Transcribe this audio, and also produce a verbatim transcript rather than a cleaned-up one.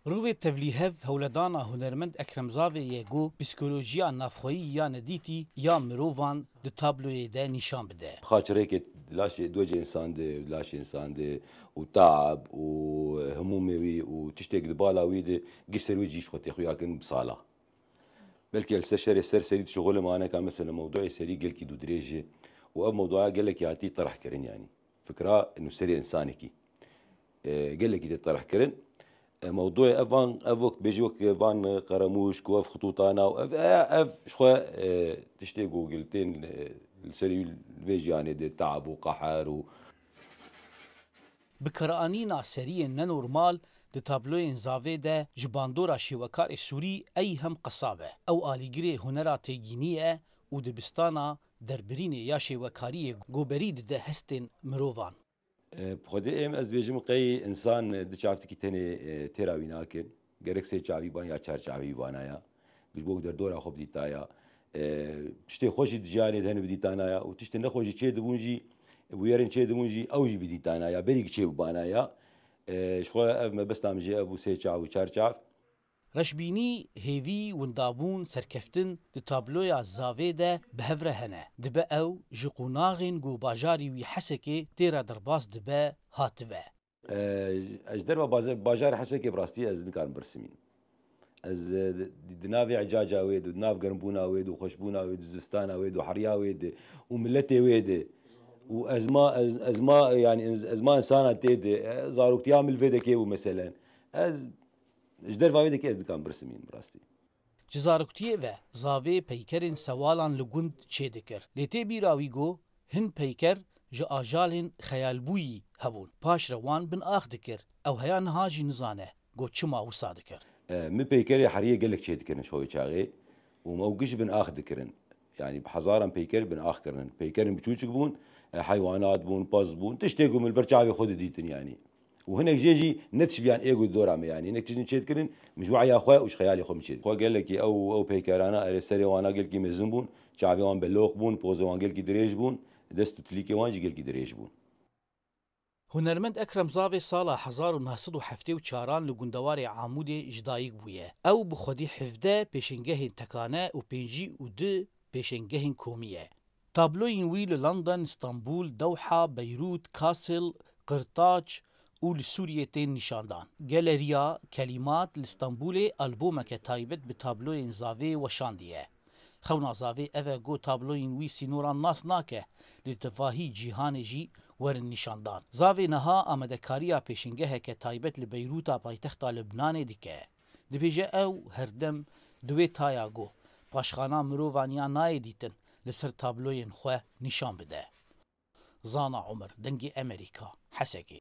Rûvê tevlîhev hewledana hunermend Ekrem Zavê ye ku psîkolojiya navxweyî ya nedîtî ya mirovan di tabloyê de nîşan bide. Xaçirêkê laşê dwecê însan de, laşê însan de û taab û hemûmê wî û tiştêk di bala wî de giş ser wê cî ji xwe tê xuya kirin bi sala. Belkî li ser şerê ser serî dişixulê maneka mesela mewduê serî gelkî dûdirêj e û ev mewduya gelekî hatî terh kirin yanî. Fikra nûserê însanekî e, gelekî tê terh kirin. E, mewdûyê ev van, ev wek bêjî wek van Qeremûşk û ev xitûtana û ev, e, ev ji xwe e, tiştê ku giltên e, li serî vê jiyanê de tab û qeher û Bikaranîna seriyên nenormal di tabloyên Zavê de ji bandora şêwekarê Sûrî ey hem qesab e. Ew alîgirê hunera têgînî ye û dibistana derbirînê ya şêwekariyê goberî dide hestên mirovan. Xwedê êm ez dibêjim qey însan di çavtikî tenê têra wî nakin. Gerek sê çavî ban ya çar çavî banaya. Ji bo derdora xwe bidîtaya. Tiştê xweş jî di jiyanê de hene bidîtanaya û tiştê nexweş jî çê dibûn jî, bûyerên çê dibûn jî ew jî bidîtanaya. Berî çê bibanaya. Ji xwe ev mebesta min jî ev bû sê çav û çar çav. Reşbînî, hêvî, windabûn, serkeftin di tabloya Zavê de bi hev re hene. Dibe ew ji qonaxên ku bajarî wî Hesekê tê re derbas dibe, hatibe. Ji derva bajarê Hesekê bi rastî ez nikarim birsimînim. Ez di navê ecaca wê de, di nav germbûna wê de û xweşbûna wê de, zivistana wê de û heriya wê de û miletê wê de û ez ma, ez ma, yanî ez ma insana tê de, zaroktiya min li vê dekê bû meselen. Ez Ji derva wê dekê ez dikarim birsimînim bi rastî. Ji zaroktiyê ve Zavê peykerên sewalan li gund çêdikir. Lê tê bîra wî ku hin peyker ji ajalên xeyalbûyî hebûn. Paşre wan bin ax dikir. Ew heya niha jî nizane ku çima wisa dikir. Min peykerê heriyê gelek çêdikirin ji xwe wê çaxê û me ew giş bin ax dikirin. Yanî bi hezaran peyker bin ax kirinin. Peykerên biçûçik bûn, heywanat bûn, pez bûn, tiştê ku min li ber çavê xwe didîtin yanî. Û hinek jê jî ne tişbiyan ê ku dora me yanî hinek tiştên çêdikirin, min ji we'ya xwe û ji xeyalê xwe min çêdikir. Xwe gelekî ew ew peykerana erê serê wana gelkî mezin bûn, çavê wan belox bûn, pozê wan gelkî dirêj bûn, dest û tilîkê wan jî gelkî dirêj bûn. Hunermend Ekrem Zavê sala hezar û neh sed û heftê û çaran li gundewarê Amûdê ji dayik bûye. Ew bi xwedî hevdeh pêşengehên tekane û pêncî û du pêşengehên komî ye. Tabloyên wî li London, Stenbul, Dewha, Beyrût, Kassel, Qirtaç û li Sûriyê tên nîşandan. Geleriya Kelîmat li Stenbulê albomeke taybet bi tabloyên Zavê weşandiye. Xewna Zavê ev e ku tabloyên wî sînoran nas nake, li tevahî cîhanê jî werin nîşandan. Zavê niha amadekariya pêşengeheke taybet li Beyrûta paytexta Libnanê dike. Dibêje ew her dem di wê taya ku paşxana mirovan ya nayê dîtin li ser tabloyên xwe nîşan bide. Zana Omer, Dengê Emerîka, Hesekê.